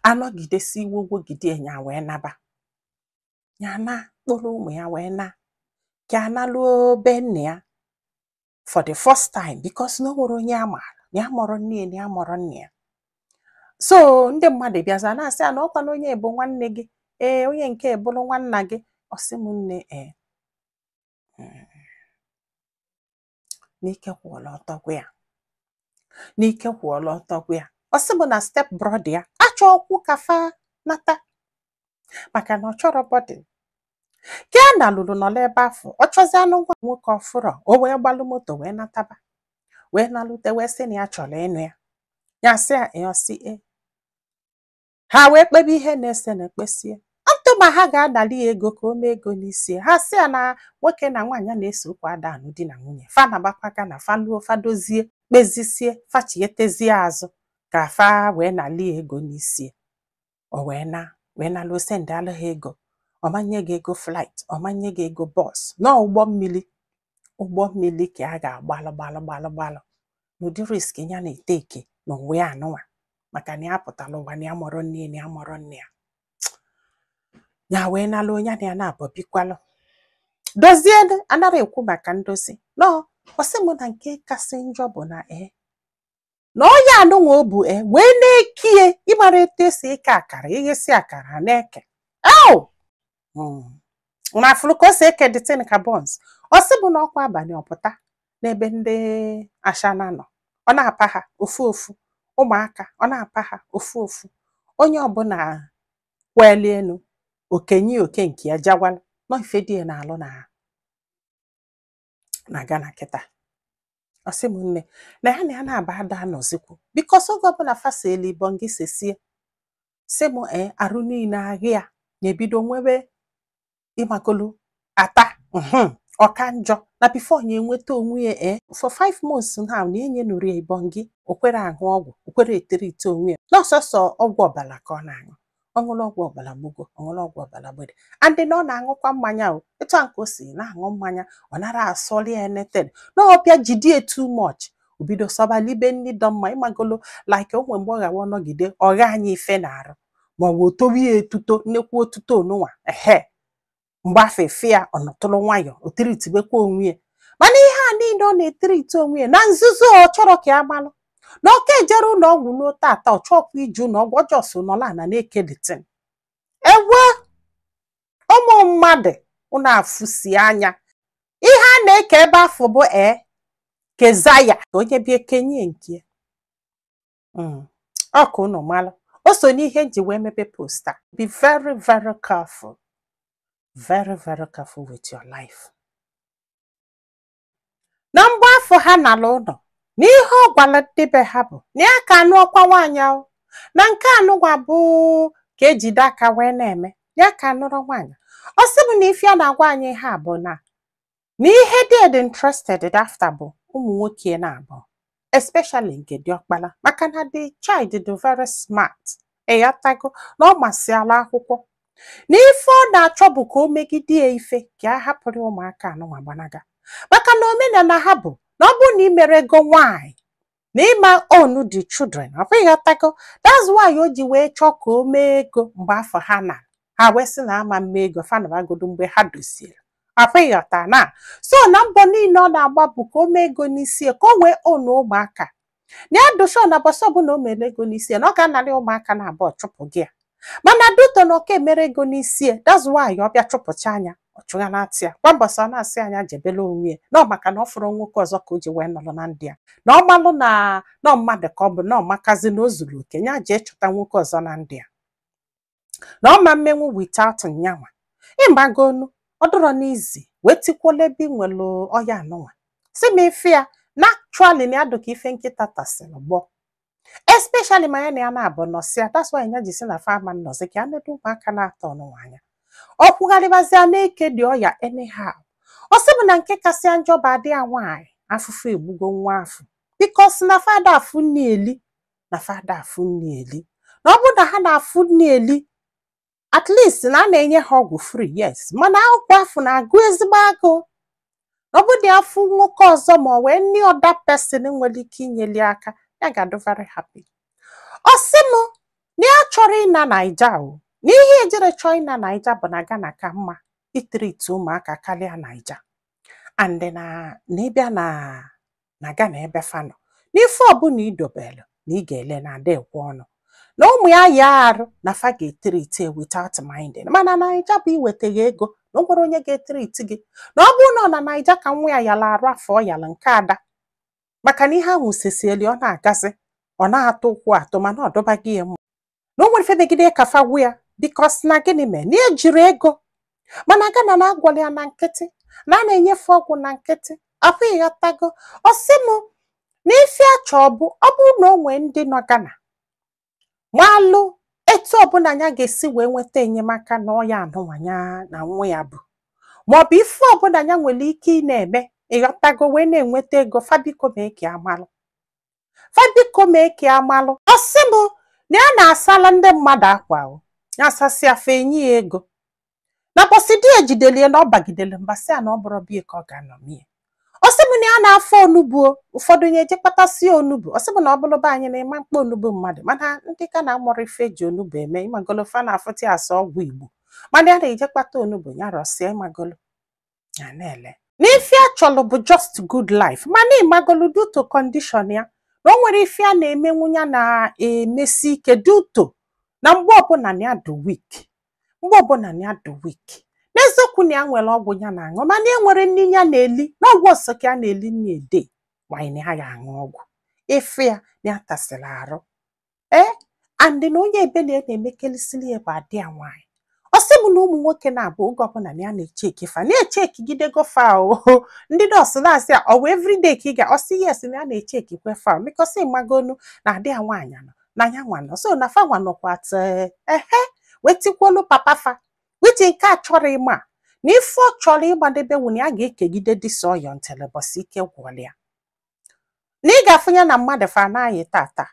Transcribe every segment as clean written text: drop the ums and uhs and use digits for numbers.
Anọgidesi iwe gwogide ya wee naba ya na kpọrọ ụmụ ya wee na ka analuo be nna ya for the first time, because na o nwere onye a maara na ya mụrụ nne ya, na ya mụrụ nne ya. So ndị mmadụ bịaza na-asị ya na ọkwa na onye bụ nwanne gị, ee, onye nke bụrụ nwanna gị. Ọ sị m, nne, ee, n'ike kwụọla ọtọ gwa ya, n'ike kwụọla ọtọ gwa ya. Ọ sị m na step brother ya achọọkwu ka fa nata, maka na ọ chọrọ body ka a na lụrụ nọrọ ebe afọ. Ọ chọzi anụ nwa nwoke ọfụrọ, o wee gbalụ moto wee nataba, wee nalute, wee sị na ya chọrọ ịnụ ya. Ya sị ya ee, ọ sị ee. Ha wee kpebe ihe na-ese na ekpesie ntụ ma ha ga-adali ya ego ka o mee ego n'isi ya. Ha sị ya na nwoke na nwaanyị na-ese okwu ada anụ di na nwunye, fa nabakwa na fa luo, fa dozie, kpezisie, fa chietezie azụ ka fa wee nali ya ego n'isi ya. O wee na wee naluo, send alụ ha ego. Ọ manye gị ego flight, ọ manye gị ego bus na ụgbọ mmiri, ụgbọ mmiri ka a ga-agbalụ gbalụ gbalụ gbalụ n'ụdị risk ya na-eteke n'ụwa ya anụnwa, maka na ya pụtara ụwa na ya mụrụ nne ya, na ya mụrụ nne ya. Ya wee nalụ onye na ya na-abọ bikwalụ dozie, anara ekwu maka ndozi nọ. Ọ sị m na nke kasị njọ bụ na ee, na ọya anụnwa o bu e wee na-ekie ịmara etu esi eke akara, ighesi akara na-eke eo na afụrụ ka o si eke dịtin ka buns. Ọ sị bụ na ọkwa abalị ọpụta n'ebe ndị ashana nọ, ọ na-apa ha ofu ofu, ụmụaka ọ na-apa ha ofu ofu, onye ọbụla kweli elu okenye oke nke ya jawala nọ ife dị ya n'alụ na na Ghana kịta. Ọ sị m, nne, na ya na ya na-aba ada anọzikwu, because oge ọbụla faseli ibongi sesie, sị m ee, arụ niile ahịa na-ebido nwebe ịmakolu ata ọka njọ na before ya enweta onwe ya. Ee, for 5 months now na enye nụrụ ya ibongi, o kwere aṅụ ọgwụ, o kwere eterite onwe ya n'ọsọsọ ọgwụ ọbara ka ọ na-aṅụ. Ọ ṅụrụ ọgwụ ọbara gbugo, ọ ṅụrụ ọgwụ ọbara gbede, and na ọ na-aṅụkwa mmanya. O etu a nke o si na-aṅụ mmanya, ọ nara asọli ya anything na ọbịa jide too much, o bido sọbalibe nni dọ mma ịmagolo, like o nwe mgbe ọ gawa nọgide ọgha anya ife na-arụ, ma ọ bụ otowe ya etuto, nnekwu otuto onụnwa ehe. Mgbe afọ efe ya, ọ nọtụrụ nwayọ, o tiritibekwa onwe ya, mana ihe a niile ọ na-etiriti onwe ya na nzuzo, ọ chọrọ ka ya malụ na ọka ejere ụlọ ọgwụ n'ote ata, ọ chọọkwa ije ụlọ ọgwụ ọjọọ so nọla ana na-ekelitin ewe. Ụmụ mmadụ, unu afụsi anya ihe a na-eke ebe afọ bụ ee kezaya ka onye bịa kenye nke ya. Ọ ka unu malụ o so n'ihe nji wee mepe post a. Be very very careful, very very careful with your life. Na mgbe afọ ha nala ụlọ, na ihe ọ gwara ndị be ha bụ na ya ka anụ ọkwa nwaanyị ahụ, na nke anụgwa bụ ka ejide aka wee na-eme ya ka anụrụ nwaanyị. Ọ sị bụ na ife a na-agwa anyị ha bụ na na ihe dị dị interested after bụ ụmụ nwoke na-abụ, especially nke diọkpala, maka na the child dị very smart, ịghọtago, na ọ masịala akwụkwọ, na ife ọ na-achọ bụ ka o megide ya ife ka a hapụrụ ụmụaka anụnwa gbanaga, maka na omenala ha bụ na ọ bụrụ na ị mere ego nwaanyị na ịma own the children ọ ịghọtago. That's why o ji wee chọọ ka o mee ego mgbe afọ ha na ha wee sị na ama mme ego fanụbagodo mgbe ha doziri afọ, ịghọta na. So na mbọ niile ọ na-agba bụ ka o mee ego n'isi ya, ka o wee own ụmụaka na ya dosho na bọsọ ọbụla o mere ego n'isi ya na ọ ga-anarị ụmụaka na abụọ chụpụ gị ya. Mana duto na oke mere ego n'isi ya, that's why ọ bịa chụpụcha anya, ọ chụghanata ya kwa mbọsị. Ọ na-asị anya jebele onwe ya na ọ maka na ọ fụrụ nwoke ọzọ ka o ji wee nọrọ na ndị ya, na ọ malụ na nọ mmadụ ka ọ bụ na ọ makazi na o zuru oke, ya jee chọta nwoke ọzọ na ndị ya, na ọ ma mmenwu without nyanwa ịgbagonu. Ọ dọrọ n'izi wee tikwuola ebe ị nwere ọya anụnwa si m ife ya na actually na ya dụ ka ife nkịta tasịrị gbọ, especially ma ya na ya na-abụ nọsịa. That's why ya ji si na fama nnọzi ka ya nedo ụmụaka na-atọ ọnụnwa anya, ọ kwugharịbazịa na-eke dị ọya anyhow. Ọ sị m na nke kasị njọ bụ adị ya nwaanyị afụfụ egbugo nwa afụ, because na fada afụ nne eli, na fada afụ nne eli, na ọ bụrụ na ha na-afụ nne eli, at least na a na-enye ha ọgwụ free, yes, mana ọgwụ afụ na-agụ ezigbo agụụ. Na ọ bụrụ na afụ nwoke ọzọ ma ọ wee any other person nwere ike inyeli aka, ya ga-adị very happy. Ọ sị m na ya chọrọ Ịna Naija o na ihe ejere chọọ ịna Naija bụ na Ghana ka mma itreat ụmụaka karịa Naija, and na ịbịa na Ghana ebe fa nọ n'ife ọbụla idobelu na ị ga-ele na ada ekwe ọnụ na ụmụ ya ya arụ na fa ga-etreat without minding. Mana Naija bụ iwetaghị ego na o nwere onye ga-etreat gị, na ọ bụrụ na ọ na Naija ka nwa ya yala arụ afọ ọ yala nke ada, maka na ihe ahụ sesieli ọ na-agazi ọ na-atụ ụkwụ atụ, mana ọ dọbaghị ya mma na o nwere ife megide ka fa gwu ya, because na gịnị mee na ejiri ego. Mana Ghana na-agwala ya na nkịtị na a na-enyefe ọgwụ na nkịtị afọ. Ịghọtago? Ọ sị m na ife achọ bụ ọ bụrụ na o nwee ndị nọ Ghana malụ etu ọbụla ya ga-esi wee nweta enyemaka na ọya anụnwanya na nwa ya bụ, maọbụ ife ọbụla ya nwere ike ị na-eme, ịghọtago, wee na-enweta ego, fabiko mee ka amalụ, fabiko mee ka amalụ. Ọ sị m na ya na-asala ndị mmadụ akwa o ya asasị afọ enyi ya ego na bọsị di ejidelie na ọ bagidere mba sị ya na ọ bụrụ bie ka ọ ga-anọ mie. Ọ sị m na ya na-afọ onugbu o, ụfọdụ ya eje kpatasị onugbu. Ọ sị m na ọ bụrụ be anyị na ịma mkpa onugbu mmadụ, mana ndị ka na-amụrụ ife eji onugbu eme, ịmagolo, fa na-afụta ya asa ọgwụ Igbo, mana ya na-eje kpata onugbu ya rọsịa, ịmagolo, ya na-ele n'ife a chọrọ bụ just good life. Mana ịmagolo, due to condition ya, na o nwere ife a na-emenwu ya na-emesi ike due to na mgbe ọbụla na ya dị weak, mgbe ọbụla na ya dị weak. N'eziokwu na ya nwere ọgwụ ya na-aṅụ, mana e nwere nri ya na-eli na ọgwụ ọsọ ka ya na-eli nri ede nwanyị na ya ga-aṅụ ọgwụ ife ya na ya tasịrị arụ ee. And na onye ebele na-emekelisili ya bụ adị ya nwaanyị. Ọ sị m na ụmụ nwoke na-abụ oge ọbụla na ya na-echeki fa na-echekigidego fa o. Ndị nọọsụ na-asị ya, ọ bụ everyday ka ị ga? Ọ sị yes, na ya na-echekikwe fa because ịmagonu na adị ya nwaanyị nọ na ya nwa nọ so na fa nwa nọkwa te ehe wetikwolu papa fa which nke a chọrọ ịma na ife ọ chọrọ ịgbadebe wụ na ya ga-ekegide dịsa ọyọ ntele bọsị ike gwụọla ya na ị ga-afụ ya na mmadụ fa anaghị tata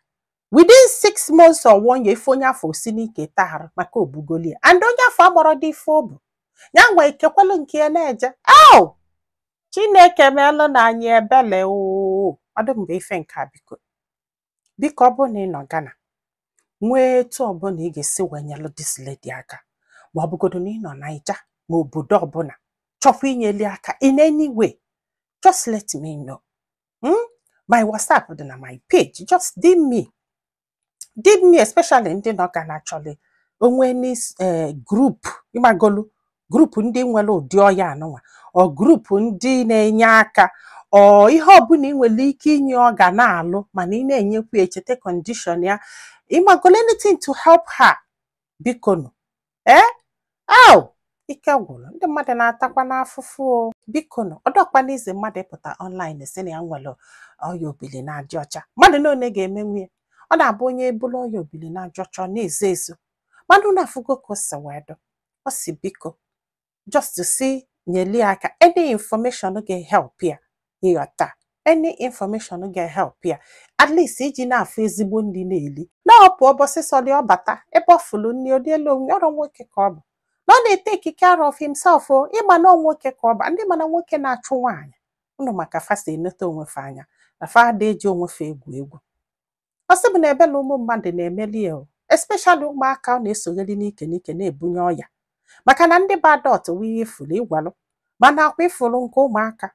within 6 months or one year, ife onye afọ osi n'ike taharụ maka ogbugoli ya, and onye afọ agbọrọ dị ife o bụ ya nwa ikekwelu nke ya na-eje au. Chineke meelụ na anyị ebele oo. Ọdụ mgbe ife nke a, biko biko, ọ bụrụ na ị nọ Ghana nwee etu ọbụla ị ga-esi wee nyelụ this lady aka, ma ọ bụgodo na ị nọ Naija ma obodo ọbụla chọkwa inyeli aka in any way, just let me know. My WhatsApp dị na my page. Just DM me, DM me, especially ndị nọ Ghana chọrọ onwe ni group, ịmagolu, group ndị nwere ụdị ọya anụnwa, ọ group ndị na-enye aka, ọ ihe ọbụla ị nwere ike inye ọ ga na-alụ, mana ị na-enyekwa echeta condition ya, ịmagolu, anything to help her, biko nụ. Ee, aw, ike gwụrụ ndị mmadụ na-atakwa n'afụfụ o. Biko nụ, ọ dọkwa n'ize mmadụ ịpụta online sị na ya nwere ọya obili na-adị ọcha. Mmadụ na one ga-emenwu ya, ọ na-abụ onye ebulu ọya obili na-adị ọcha, ọ na-ezo ezo, mana unu afụgo ka o si wee dụ. Ọ si biko, just to see nyeli aka, any information ga-help ya, ịghọta, any information ga-help ya at least iji na-afụ ezigbo nri na-eli na ọ pụọ bọsịsọ dị ọ bata ebe ọ fụrụ nri o liela onwe ọrụ. Nwoke ka ọ bụ na ọ na-etake care of himself o. Ịma na ọ nwoke ka ọ bụ, ndị mana nwoke na-achụ nwaanyị unu maka fa si enete onwe fa anya na fa ada eji onwe fa egwu egwu. Ọ sị bụ na ebele ụmụ mmadụ na-emeli ya o, especially ụmụaka ọ na-esogheri n'ike n'ike na-ebunye ọya, maka na ndị bụ adult wụ ihe ifuru ịgwalụ, mana akwa ifuru nke ụmụaka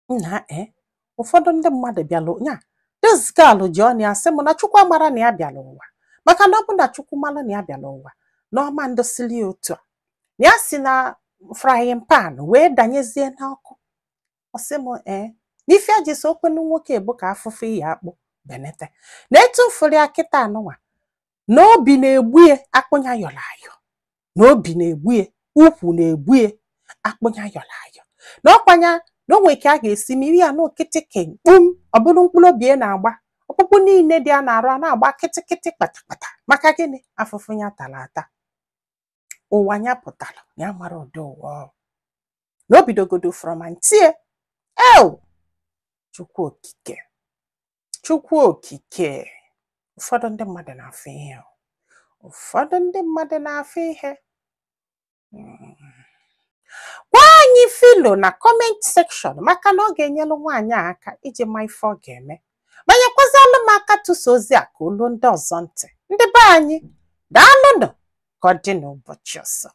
nna e. Ụfọdụ ndị mmadụ bịara nya this girl ji ọnụ ya sị m na Chukwu amara na ya bịara ụwa, maka na ọ bụ na Chukwu mara na ya bịara ụwa na ọma ndosili ya otu a na ya si na frying pan wee danyezie n'ọkụ. Ọ sị m ee, n'ife a ji so okwenu nwoke bụ ka afụfụ ya akpụ benete na etu mfụrụ ya kịta anụnwa na obi na-egbu ya, akpụnya yọrọ ayọ na obi na-egbu ya, ukwu na-egbu ya, akpụnya yọrọ ayọ na ọkwanya na o nwere ka a ga-esi mmiri ya n'okịtịkị kpum, ọ bụrụ mkpụrụ obi ya na-agba ọkpụkpụ niile dị a na-arụ a na-agba kịtịkịtị kpatakpata. Maka gịnị? Afụfụ ya tara ata, ụwa ya pụtara ya mara ụdị ụwa ọ na o bidogodo from antie eo. Chukwu okike, Chukwu okike, ụfọdụ ndị mmadụ na-afụ ihe o. Ụfọdụ ndị mmadụ na-afụ ihe. Gwa anyị filo na comment section, maka na ọ ga-enyelu nwaanyị a aka iji ma ife ọ ga-eme. Manyekwazịalụ m aka tụsa ozi a ka olu ndị ọzọ ntị. Ndị be anyị, daalụnụ. Ka ọ dị n'ụbọchị ọzọ.